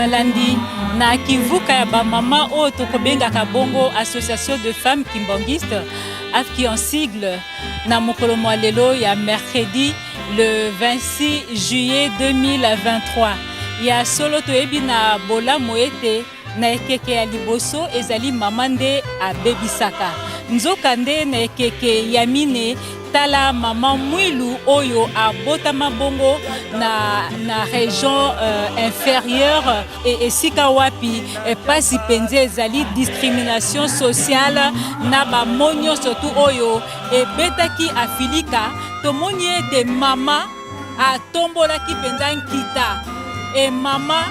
Balandi na kivuka ya bamama oyo tokobengaka bongo Association de femmes kimbanguistes, AFKI en sigle, na mokolo mwa lelo ya mercredi le 26 juillet 2023. Ya solo, toyebi na bolamu ete na ekeke ya liboso ezali mama nde abebisaka, nzoka nde na ekeke ya mine, tala mama Mwilu oyo abotama bongo na région inférieure e esika wapi mpasi mpenza ezali, discrimination sociale na bamo nyonso tu oyo ebetaki Afilika. Tomoni ete mama atombolaki mpenza nkita e mama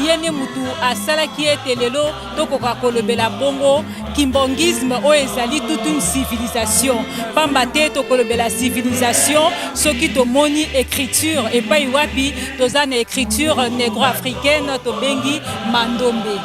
ye nde mutu asalaki ete lelo tokoka kolobela bongo kimbanguisme oyo ezali toute une civilisation, pamba te tokolobela civilisation soki tomoni écriture epai wapi toza na écriture négro-africaine tobengi Mandombe.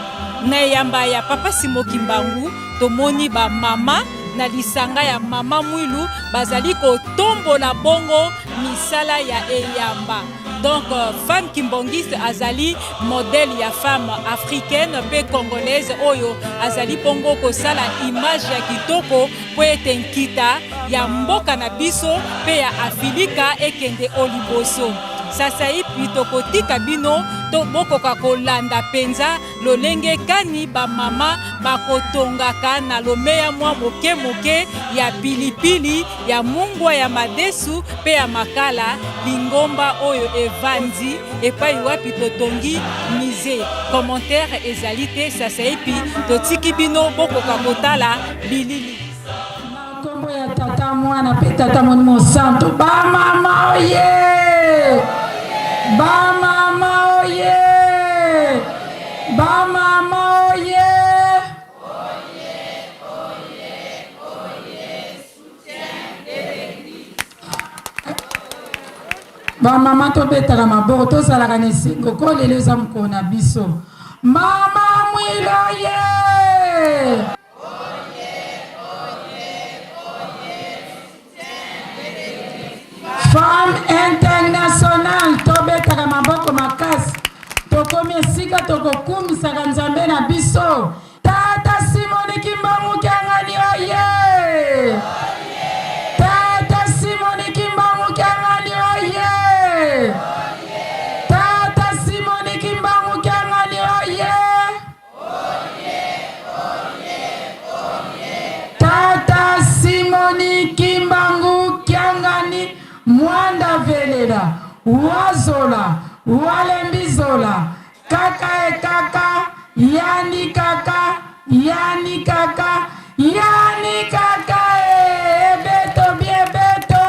Na eyamba ya papa Simo Kimbangu, tomoni bamama na lisanga ya mama Mwilu bazali kotombola bongo misala ya eyamba. Donc femme kimbanguiste azali modèle ya femme africaine mpe congolaise oyo azali bongo kosala image ya kitoko mpo ete nkita ya mboka na biso mpe ya Afilika ekende o liboso. Sasaipi tokotika bino to bokoka kolanda mpenza lolenge kani bamama bakotongaka na lomeya mwa moke moke ya pilipili, ya mungwa, ya madesu mpe ya makala, lingomba oyo evandi epai wapi totongi musée. Commentaire ezali te, sasaipi totiki bino bokoka kotala bilili. Nkombo ya Tata, Mwana mpe Tata Molimo Santo. Bamama oye! Bamama oye! Bamama oye! Bamama, tobetaka maboko, tozalaka na esengo ko lelo eza mokolo na biso. Mama Mwilo ye! Femme internationale, tobetaka maboko makasi. Tokomi esika tokokumisaka Nzambe na biso, Tata Simoni Kimbangu Kiangani oye! Tata Simoni Kimbangu Kiangani oye! Tata Simoni Kimbangu Kiangani oye! Tata Simoni Kimbangu Kiangani Mwanda Velela Wazola Walembizola kaka ekaka yani kaka yani kaka yani kaka e ebeto biebeto.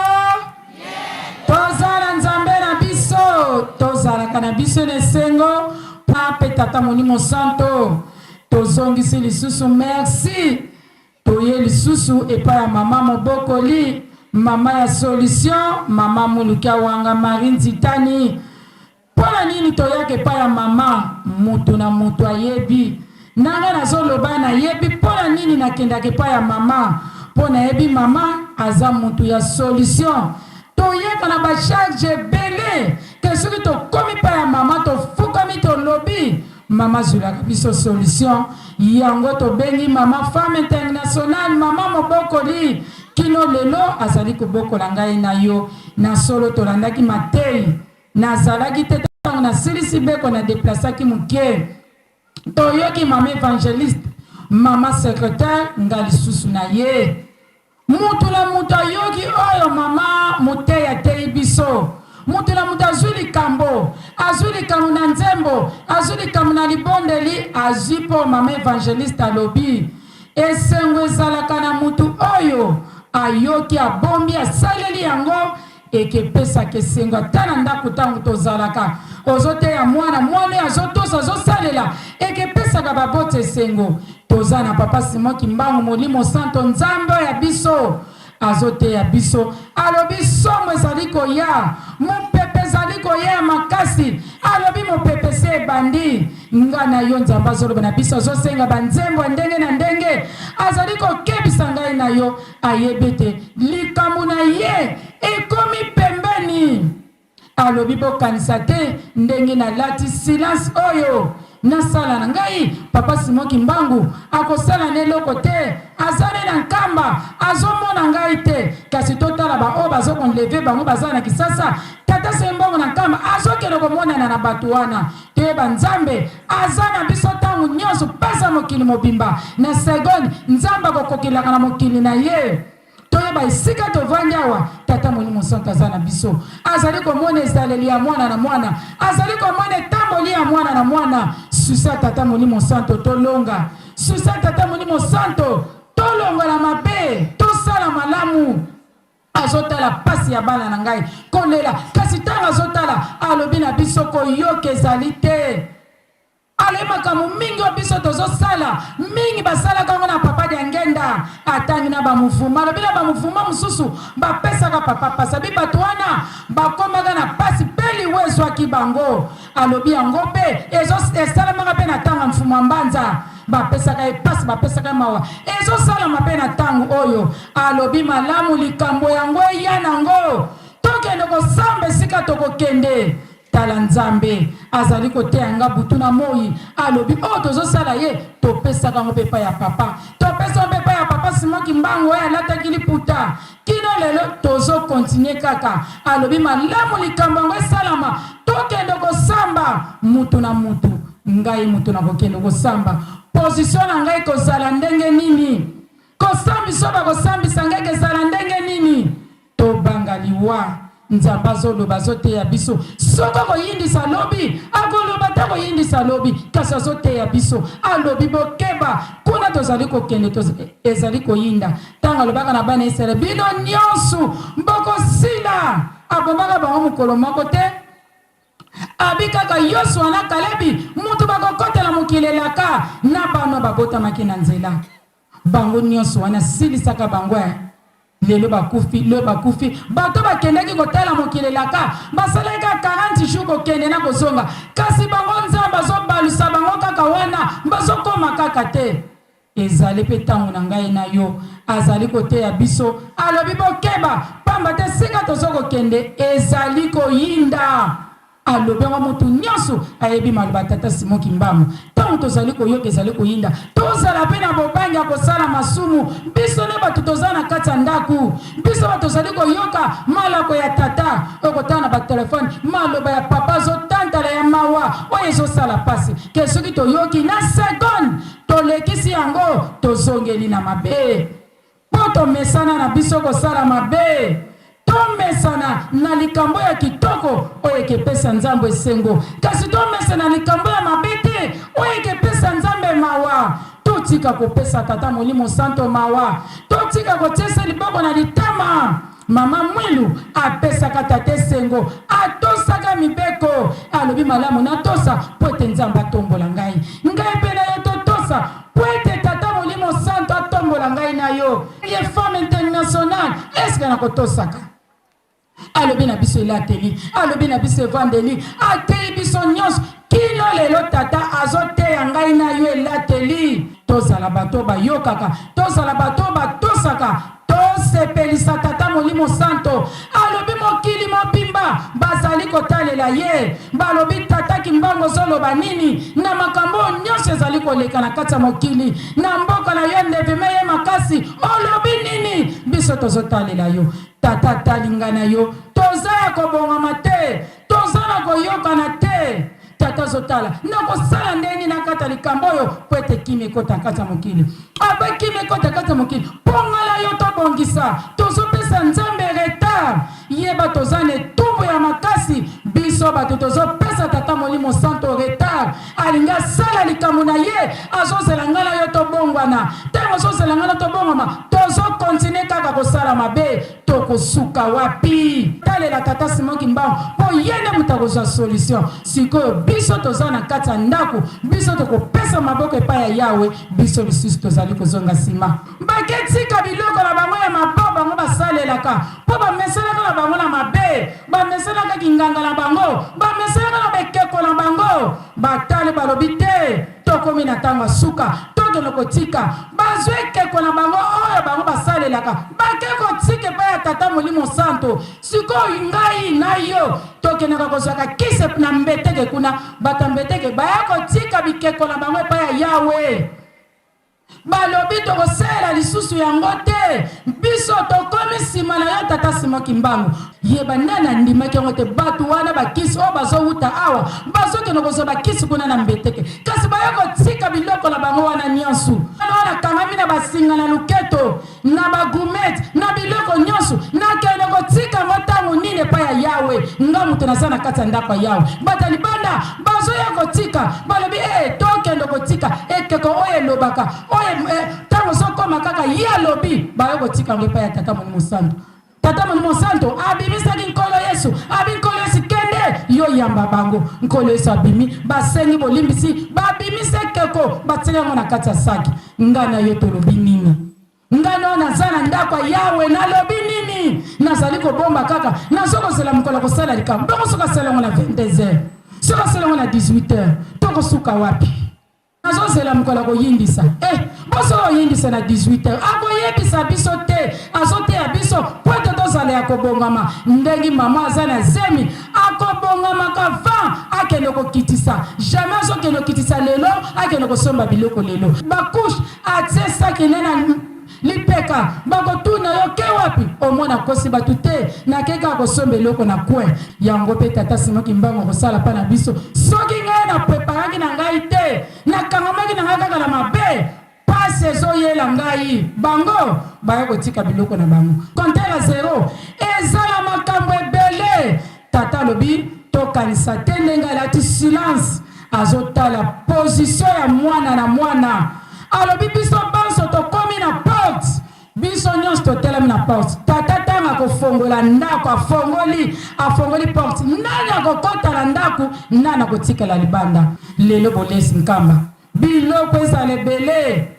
Toza na Nzambe na biso, tozalaka na biso na esengo mpe Tata Molimo Santo. Tozongisi lisusu merci, toye lisusu epai ya mama mobokoli, mama ya solution, mama Mulukia Wanga Marie Nzitani. Mpo na nini toyaka epai ya mama? Moto na moto ayebi nanga nazoloba, nayebi mpo na nini nakendaka epai ya mama, mpo nayebi mama aza motu ya solution. Toyaka na bacharge ebele ke soki tokomi epai ya mama, tofukami, tolobi, mama azwelaka biso solution. Yango tobengi mama femme internationale, mama mobokoli. Kino lelo azali kobokola ngai na yo. Na solo, tolandaki matei, nazalaki te ntango nasilisi beko, na déplaçaki moke. Toyoki mama évangéliste, mama secrétaire, nga lisusu na ye. Mutu na mutu ayoki oyo mama moteyi ateyi biso. Mutu na mutu azwi likambo, azwi likambo na nzembo, azwi likambo na libondeli, azwi mpo mama évangéliste alobi esengo ezalaka na mutu oyo ayoki, abombi, asaleli yango, ekepesaka esengo ata na ndako. Ntango tozalaka ozoteya mwana, mwana oyo azotosa, azosalela, ekepesaka baboti esengo. Toza na papa Simon Kimbangu, Molimo Santo, Nzambe oyo ya biso, azoteya biso. Alobi somo ezali koya, mopepe ezali koya ya makasi. Alobi mopepe se ebandi, nga na yo. Nzambe azoloba na biso, azosenga banzembo ya ndenge na ndenge, azali kokebisa ngai na yo. Ayebi ete likambo na ye ekomi pembeni. Alobi bokanisa te ndenge nalati silence oyo. Nasala na ngai, Papa Simon Kimbangu akosala na eloko te, aza ne na Nkamba, azomona ngai te. Kasi totala ba oyo bazo konleve bango baza na Kisasa, Tata Sembongo na Nkamba azokende komonana na bato wana. Toyeba Nzambe aza na biso ntango nyonso, pesa mokili mobimba na seconde, Nzambe akokokelaka na mokili na ye. Toyeba esika tovandi awa, Tata Molimo Santu aza na biso, azali komona ezaleli ya mwana na mwana, azali komona etamboli ya mwana na mwana. Susa Tata Molimo Santo, tolonga. Susa Tata Molimo Santo, tolongola mabe, tosala malamu. Azotala pasi ya bana na ngai kolela, kasi ntango azotala alobi na biso koyoka ezali te. Ale makambo mingi oyo biso tozosala, mingi basalaka yango na Papa Diangenda. Atangi na bamuvuma, alobi na bamuvuma mosusu bapesaka papa pasi, abi bato wana bakomaka na pasi mpe liwa ezwaki bango. Alobi yango mpe esalamaka mpe na ntango ya Mfumu ya Mbanza, bapesaka ye pasi, bapesaka ye mawa, ezosalama mpe na ntango oyo. Alobi malamu likambo yango eya nango, tokende kosamba esika tokokende. Tala Nzambe azali koteya nga butu na moi, alobi oyo tozosala ye topesaka yango mpe epai ya papa, topesa yango mpe epai ya papa Simon Kimbangu oyo alataki liputa kino lelo tozo continuer kaka. Alobi malamu likambo yango esalama, tokende kosamba mutu na mutu. Ngai mutu nakokende kosamba, position na ngai kozala ndenge nini? Kosambisa oyo bakosambisa ngai ekozala ndenge nini? Tobanga liwa. Nzambe azoloba, azoteya biso. Soki akoyindisa lobi, akoloba te akoyindisa lobi, kasi azoteya biso. Alobi bokeba, kuna tozali kokende ezali koyinda. Ntango alobaka na bana Israele, bino nyonso bokosila. Abomaka bango mokolo moko te. Abi kaka Yosua na Kalebi mutu bakokotela mokili elaka, na bana babotamaki na nzela. Bango nyonso wana silisaka bango eh. Lelo bakufi, lelo bakufi. Bato bakendaki kotala mokili elaka, basalaki kaka 40 jours kokende na kozonga. Kasi bango Nzambe azobalusa bango kaka wana, bazokoma kaka te. Ezali mpe ntango na ngai na yo. Azali koteya biso, alobi bokeba, pamba te esika tozo kokende ezali koyinda. Alobi yango mutu nionso ayebi maloba tata Simon Kimbangu. Tango tozali koyoka ezali koyinda, tozala pe na bobangi ya kosala masumu. Biso nde batu toza na kati ya ndaku, biso batu tozali koyoka malako ya tata. Okotala na ba telephone maloba ya papa azotantala ya mawa oyo ezosala pasi ke soki toyoki na seconde tolekisi yango tozongeli na mabe. Mpo tomesana na biso kosala mabe, tomesana na likambo ya kitoko oyo ekepesa Nzambe esengo, kasi tomesana na likambo ya mabe te oyo ekepesa Nzambe mawa. Totika kopesa Tata Molimo Santo mawa, totika kotiesa liboko na litama. Mama Mwilu apesaka tata esengo, atosaka mibeko, alobi malamu natosa mpo ete Nzambe atombola ngai. Ngai mpe na yo totosa mpo ete Tata Molimo Santo atombola ngai na yo. Ye femme internationale, eske nakotosaka? Alobi na biso elateli, alobi na biso evandeli, ateyi biso nyonso kino lelo. Tata azoteya ngai na yo elateli. Tozala bato bayokaka, tozala bato batosaka, tosepelisa Tata Molimo Santo. Alobi mokili mobimba bazali kotalela ye, balobi Tata Kimbangu ozoloba nini na makambo oyo nyonso ezali koleka na kati ya mokili, na mboka na yo ndeveme ye makasi, olobi nini? Biso tozotalela yo Tata, atali ngai na yo, toza ya kobongama te, toza na koyokana te. Tata azotala nakosala ndenge nakata likambo oyo mpo ete kimia ekota kati ya mokili. Abe kimia ekota kati ya mokili mpo ngai na yo tobongisa. Tozopesa Nzambe retard. Yeba toza na etumbu ya makasi. Biso bato tozopesa Tata Molimo Santo retard. Alingi asala likambo na ye, azozela ngai na yo tobongwana. Ntango azozela ngai na tobongwama, tozokontinue kaka kosala mabe. Tokosuka wapi? Talela Tata Simon Kimbangu mpo ye nde moto akozwa solution. Sikoyo biso toza na kati ya ndako, biso tokopesa maboko epai ya Yawe, biso lisusu tozali kozonga nsima. Baketika biloko na bango ya mabo bango basalelaka mpo bamesanaka na bango na mabe, bamesanaka kinganga na bango, bamesanaka na bekeko na bango. Batali balobi te, tokomi na ntango ya suka, tokende kotika. Bazwa ekeko na bango oyo bango basalelaka, bake kotika epai ya Tata Molimo Santo. Sikoyo ngai na yo tokendaka kozwaka kisi na mbeteke kuna, bato ya mbeteke baya kotika bikeko na bango epai ya Yawe. Balobi tokosalela lisusu yango te, biso tokomi nsima na yo Tata Simon Kimbangu. Yeba nani andimaki yango te, bato wana bakisi oyo bazowuta awa bazokende kozwa bakisi kuna na mbeteke, kasi baye kotika biloko na bango wana nyonso. Wana nakangami na basinga na loketo na bagourmette na biloko nyonso, nakende kotika yango ntango nini epai ya Yawe? Nga moto naza na kati ya ndako ya Yawe, bato ya libanda bazoya kotika, balobi e tokende kotika ekeko oyo elobaka oyo ntango ozokoma kaka ye alobi, baye kotika yango epai ya Tata Molimo Santo. Tata Molimo Santo abimisaki Nkolo Yesu, abi Nkolo Yesu kende yo yamba bango. Nkolo Yesu abimi, basengi bolimbisi, babimisi ekeko, batie yango na kati ya saki. Nga na yo tolobi nini? Nga no naza na ndako ya Yawe, nalobi nini? Nazali kobomba kaka, nazo kozela mokolo kosala likambo. Bongo soki asala yango na 22h, soki asala yango na 18h, tokosuka wapi? Nazozela mokolo akoyindisa. Eh, boso oyindisa na 18h, akoyebisa biso te, azoteya biso po ete tozala ya kobongama. Ndenge mama aza na zemi, akobongamaka avant akende kokitisa. Jamais azokende kokitisa lelo, akende kosomba biloko lelo. Ba couche atie saki ne na lipeka, bakotuna yo ke wapi? Omona kosi bato te, nake kaka kosomba eloko na coin. Yango mpe Tata Simon Kimbangu akosala mpa na biso. Soki ngai na preparaki na ngai te, nakangamaki na ngai kaka na mabe, pasi ezoyela ngai, bango baya kotika biloko na bango. Compteur ya zero eza na makambo ebele. Tata alobi tokanisa te ndenge alati silence, azotala position ya mwana na mwana. Alobi biso banso tokomi na porte, biso nyonso totelemi na porte. Tata ntango akofongola ndako, afongoli, afongoli porte, nani akokota na ndako, nani akotikala libanda? Lelo bolesi nkamba, biloko ezala ebele.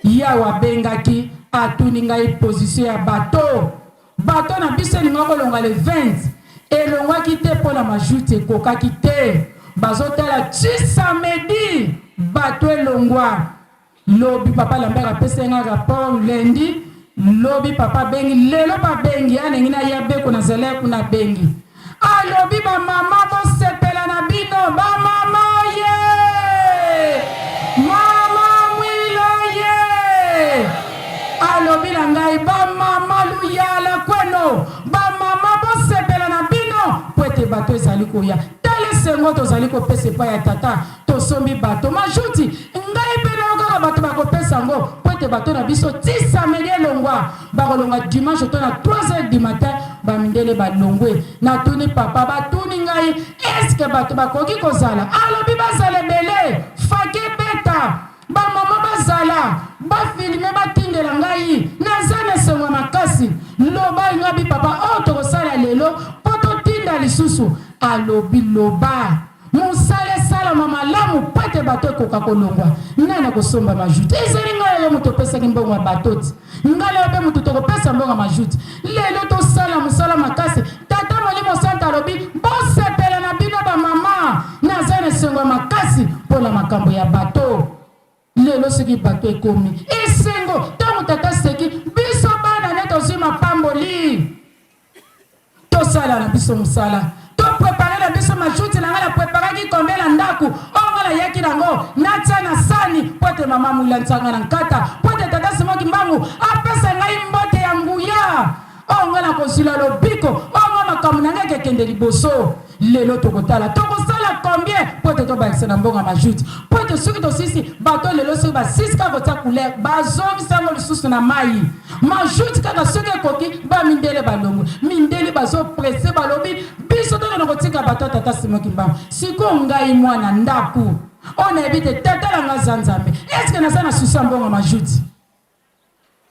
Yawe abengaki, atuni ngai position ya bato. Bato na biso elinga kolonga le 20, elongwaki te mpo na majuti ekokaki te. Bazotala ti samedi bato elongwa. Lobi papa Lambert apesi nga rapport lundi, lobi papa abengi, lelo babengi alingi na ya beko na zela kuna abengi. Alobi ba mama bosepela na bino, ba mama ye! Mama Mwilo ye! Alobi na ngai ba mama luyala kweno, ba mama bosepela na bino po ete bato ezali koya. Tala esengo tozali kopesa epai ya tata, tosombi bato majuti, ngai mpe nayo kaka bato bakopesa yango po ete bato na biso ti samedi elongwa, bakolonga dimanche to na 3 heures du matin bamindele balongwe. Natuni papa, batuni ngai eske bato bakoki kozala? Alobi bazala ebele, fake beta bamama bazala bafilme batindela ngai, naza na esengo ya makasi. Loba ngabi papa, oyo tokosala lelo mpo totinda lisusu. Alobi loba mosala esalama malamu po ete bato ekoka kolongwa. Nani akosomba majuti? Ezali ngai yo moto opesaki mbongo ya bato ti ngai na yo mpe moto tokopesa mbongo ya majuti. Lelo tosala mosala makasi. Tata Molimo Santo alobi bosepela na bino bamama, naza na esengo ya makasi mpo na makambo ya bato. Lelo soki bato ekomi esengo ntango tata seki biso bana nde tozwi mapamboli. Tosala na biso mosala, toprepare na biso majuti. Na ngai napreparaki combien na ndako oyo ngai nayaki nango, natia na sani po ete mama Mwila ntsanga na nkata, po ete tata Simon Kimbangu apesa ngai mbote ya nguya oyo ngai nakozwila lobiko, oyo ngai makambo na ngai ekekende liboso. Lelo tokotala tokosala combien po ete tobakisa na mbongo ya majuti, po ete soki tosisi bato lelo, soki basisi kaka kotia couleur, bazongisa yango lisusu na mai majuti kaka soki ekoki, bamindele balongwe. Mindele bazopresse, balobi biso tokende kotika bato ya tata Simon Kimbangu. Sikoyo ngai mwana ndako oyo nayebi te tata na ngai aza Nzambe, eske naza na susi ya mbongo ya majuti?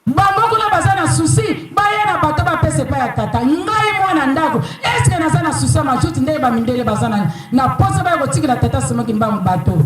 Bango kuna baza na susi, baya na bato bapesa epai ya tata. Ngai mwana ndako, eske naza na susi ya majuti ndenge bamindele baza na posa baya kotikela tata Simon Kimbangu bato?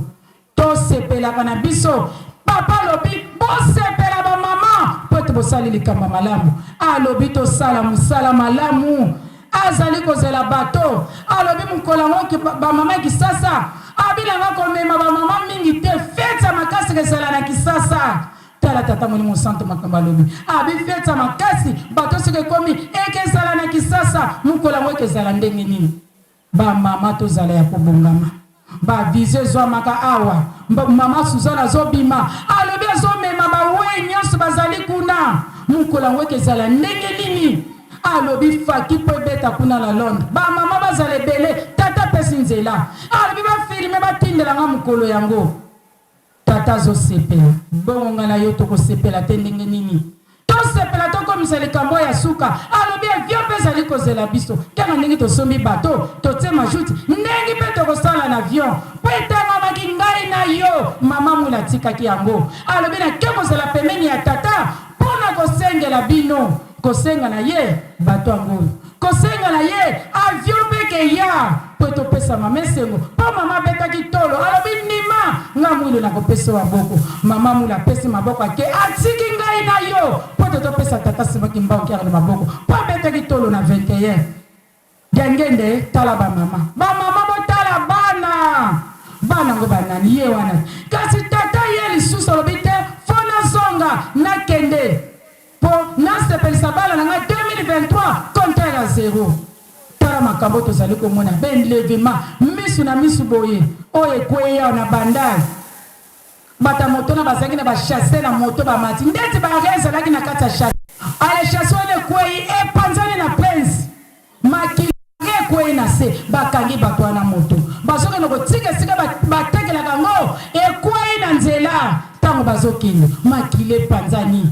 Tosepelaka na biso. Papa alobi bosepela bamama po ete bosali likambo malamu. Alobi tosala mosala malamu, azali kozela bato. Alobi mokolo yango bamama ya Kisasa, abilanga komema bamama mingi te, fete ya makasi ezala na Kisasa. Tala tata Molimo Santo makambo alobi. Abi feti ya makasi bato soki ekomi ekezala na Kisasa mokolo yango ekezala ndenge nini? Ba mama tozala ya kobongama. Ba vision ezwamaka awa. Mama Suzanne azobima alobi azomema ba wei nyonso bazali kuna. Mokolo yango ekezala ndenge nini? Alobi faki mpo ebeta kuna na Londres. Ba mama bazala ebele. Tata apesi nzela. Alobi ba filme batindela nga mokolo yango. Tata azo sepela. Bongo nga na yo toko sepela te ndenge nini? Tosepela tokomisa likambo oyo ya suka. Alobi avion pe ezali kozela biso. Kaka ndenge tosombi bateau, totie majuti, ndenge pe tokosala na avion. Po etangamaki ngai na yo, mama Mula atikaki yango. Alobi nake kozala pembeni ya tata po na kosengela bino. Kosenga na ye bateau yango oyo. Kosenga na ye avion pe keya po topesa mama esengo po mama abetaki tolo alobi ndima nga mwilu nakopesa yo maboko mama mwilu apesi maboko ake atiki ngai na yo po te topesa tata Simon Kimbangu Kiangani maboko po abetaki tolo na 21 Diangende tala ba mama ba mama botala bana bana ngo banani ye wana kasi tata ye lisusu alobi te fo nazonga nakende Po nasepelisa bana na ngai 2023 compteur à zero. Tala makambo tozali komona ba enlevement misu na misu boye oyo ekweyi awa na bandal bato ya moto na bazalaki na ba chasse na moto bamati ndeti ba arret ezalaki na kati ya chasse ale chasse wana ekweyi epanzani na prince Makila ekweyi na se, bakangi bato wana moto, bazokende kotika esika batekelaka yango, ekweyi na nzela tango bazokende, makila epanzani.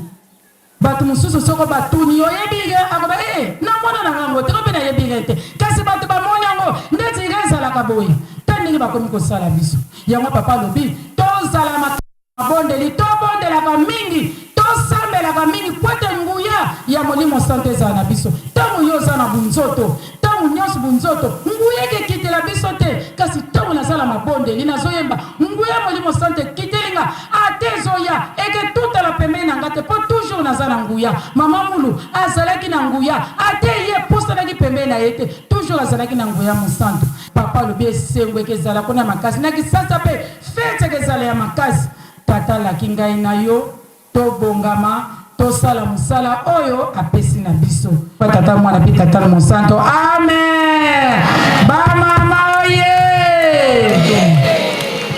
Bato mosusu soko batuni oyebi re, akoba ee namona na ngai yango te, mpe nayebi re te, kasi bato bamoni yango ndeti re ezalaka boye. Ta ndenge bakomi kosala biso yango. Papa alobi tozala mabondeli, tobondelaka mingi, tosambelaka mingi mpo ete nguya ya Molimo Santu ezala na biso. Ntango yo oza na bunzoto, ntango nyonso bunzoto, nguya ekekitela biso te. Kasi ntango naza na mabondeli, nazoyemba, nguya ya Molimo Santu ekiteli nga, ata ezoya, eketutala pembeni na nga te, mpo toujours naza na nguya. Mama Mulu azalaki na nguya, ata eye epusanaki pembeni na ye te, toujours azalaki na nguya mosantu. Papa alobi esengo ekezala kuna makasi na Kisasa mpe feti ekezala ya makasi. Tata alaki ngai na yo tobongama tosala mosala oyo apesi na biso. Tata Mwana mpe Tata Mosanto. Amen. Ba mama oye.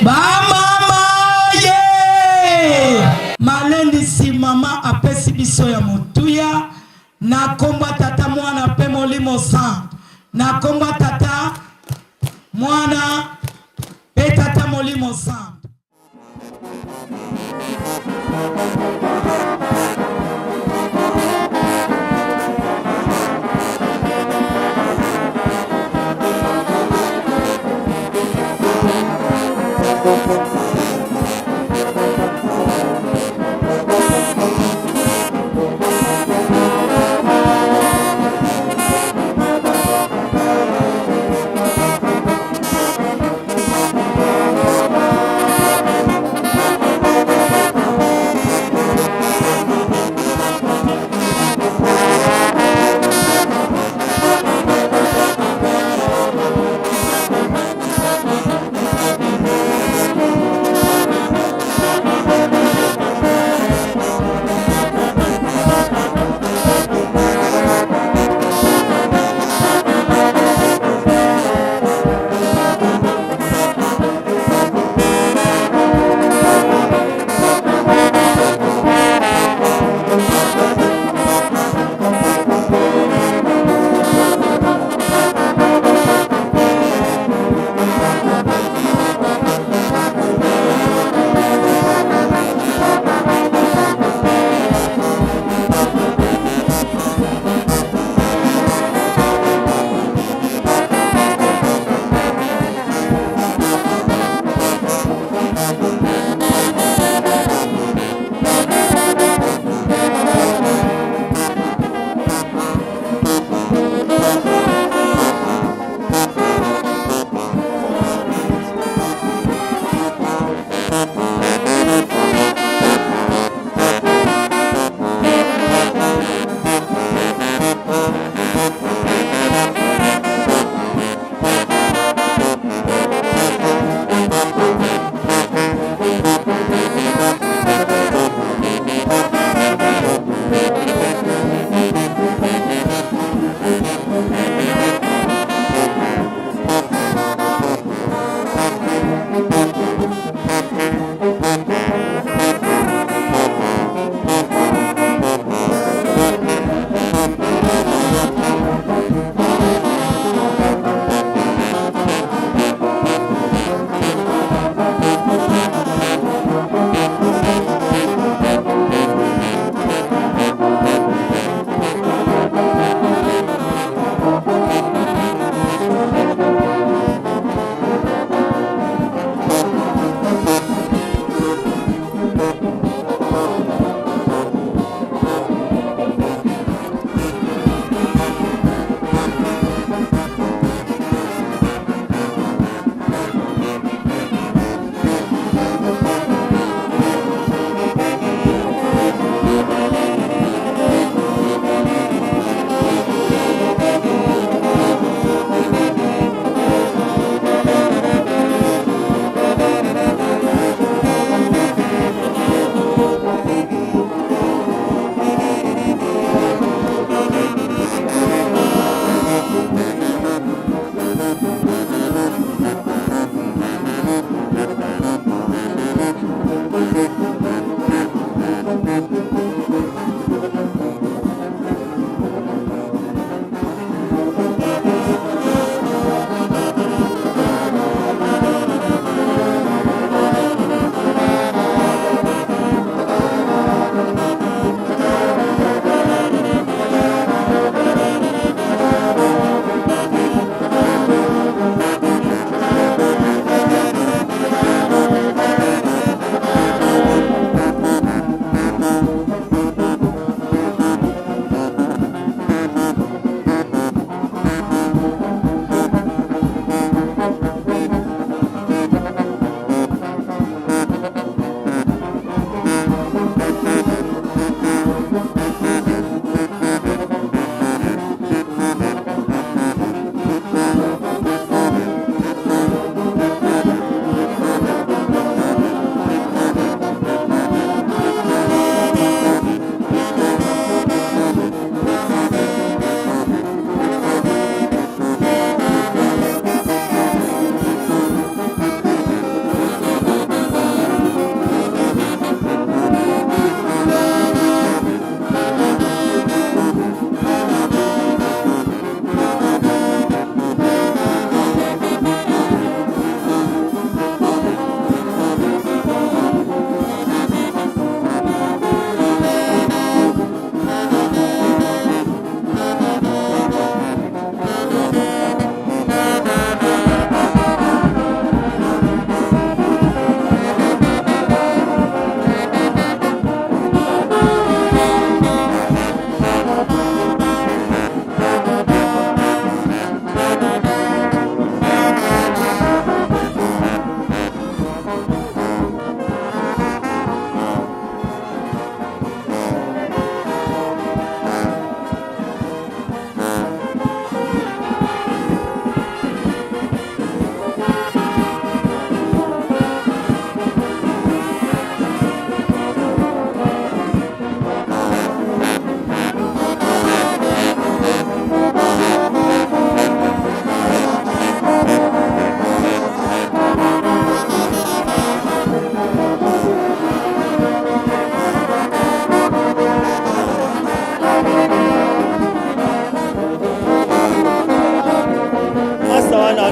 Ba mama oye. Malendisi mama apesi biso ya motuya na kombo ya Tata Mwana mpe Molimo Santo. Na kombo ya Tata Mwana mpe Tata Molimo Santo.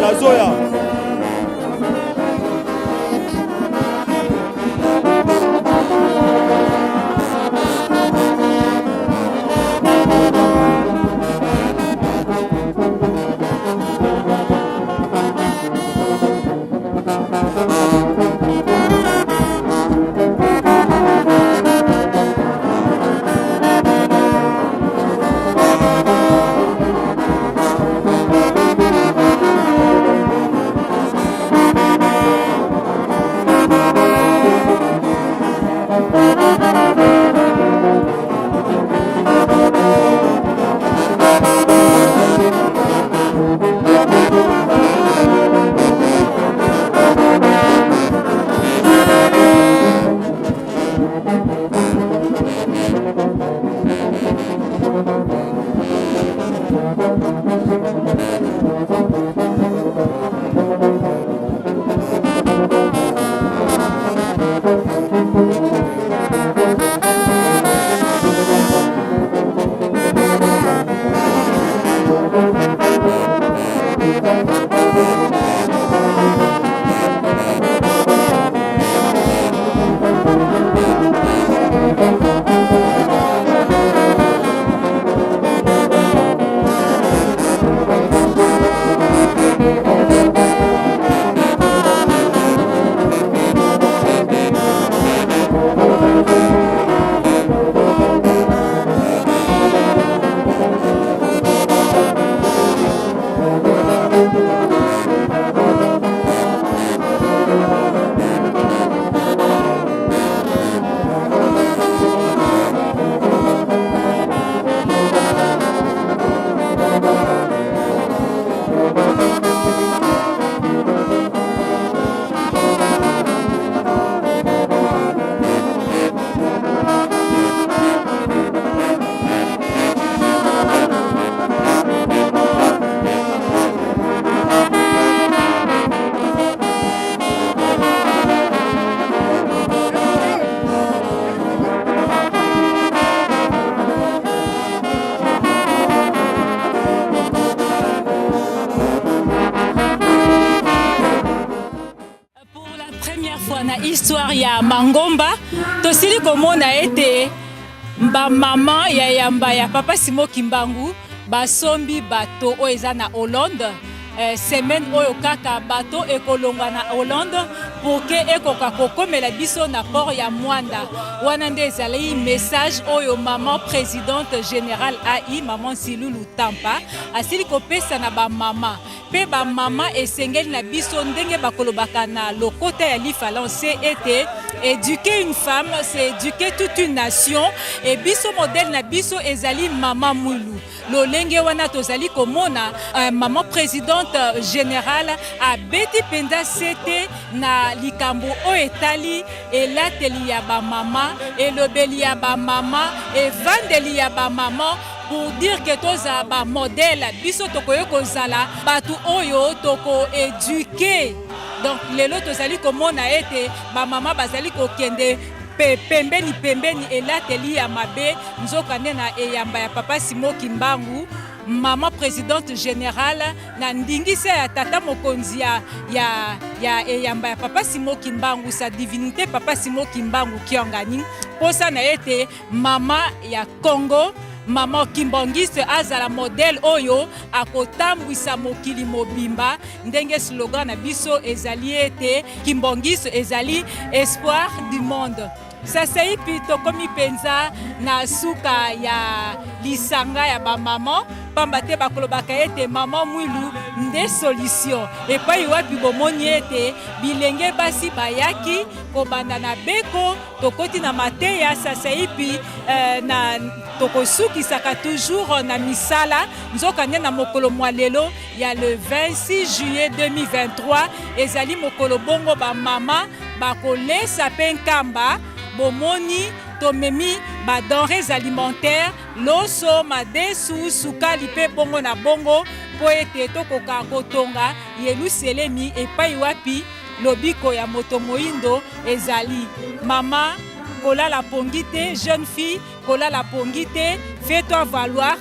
Nazoya. Pour la première fois na histoire ya Mangomba, tosili komona ete ba mama ya yamba ya papa Simon Kimbangu basombi bato oyo eza na Hollande. Eh, semaine oyo kaka bato ekolongwa na Hollande pour que ekoka kokomela biso na port ya Mwanda. Wana nde ezali message oyo maman présidente générale AI maman Silulu Tampa asili kopesa na ba mama Mpe ba mama esengeli na biso ndenge bakolobaka na lokota ya lifalanse ete eduquer une femme c'est eduquer toute une nation et biso modèle na biso ezali mama Mwilu. Lolenge wana tozali komona uh, mama presidente generale abeti mpenza sete na likambo oyo etali elateli ya bamama, elobeli ya bamama, evandeli ya bamama pour dire que tozala ba modèle biso tokoki kozala bato oyo toko eduquer donc lelo tozali komona ete bamama bazali kokende pe pembeni pembeni elateli ya mabe nzokande na eyamba ya papa Simon Kimbangu mama presidente generale na ndingisa ya tata mokonzi ya, ya, ya eyamba ya papa Simon Kimbangu sa divinité papa Simon Kimbangu Kiangani posa na ete Mama ya Congo, Maman Kimbanguiste azala modèle oyo akotambwisa mokili mobimba ndenge slogan na biso ezali ete Kimbanguiste ezali espoir du monde. Sasaipi tokomi mpenza na suka ya lisanga ya bamama pamba te bakolobaka ete mama Mwilu nde solution epai wapi bomoni ete bilenge basi bayaki kobanda na beko Tokoti na mateya sasaipi eh, na tokosukisaka toujours na misala nzokande na mokolo mwa lelo ya le 26 juillet 2023 ezali mokolo bongo bamama bakolesa mpe nkamba bomoni tomemi ba denrées alimentaires loso madesu sukali mpe bongo na bongo mpo ete tokoka kotonga Yeluselemi epai wapi Lobiko ya moto moindo ezali. Mama kolala pongi te, jeune fille kolala pongi te, fais-toi valoir.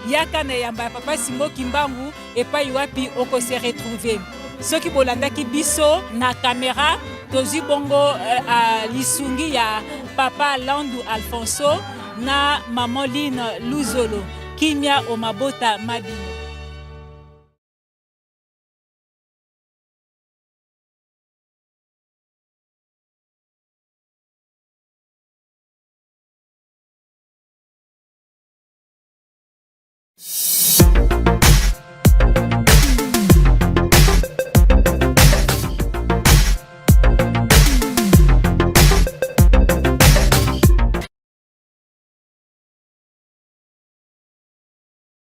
Yaka na eyamba ya Papa Simon Kimbangu epai wapi oko se retrouver. Soki bolandaki biso na kamera, tozwi bongo uh, lisungi ya Papa Landu Alfonso na Maman Line Luzolo. Kimia o mabota mabino.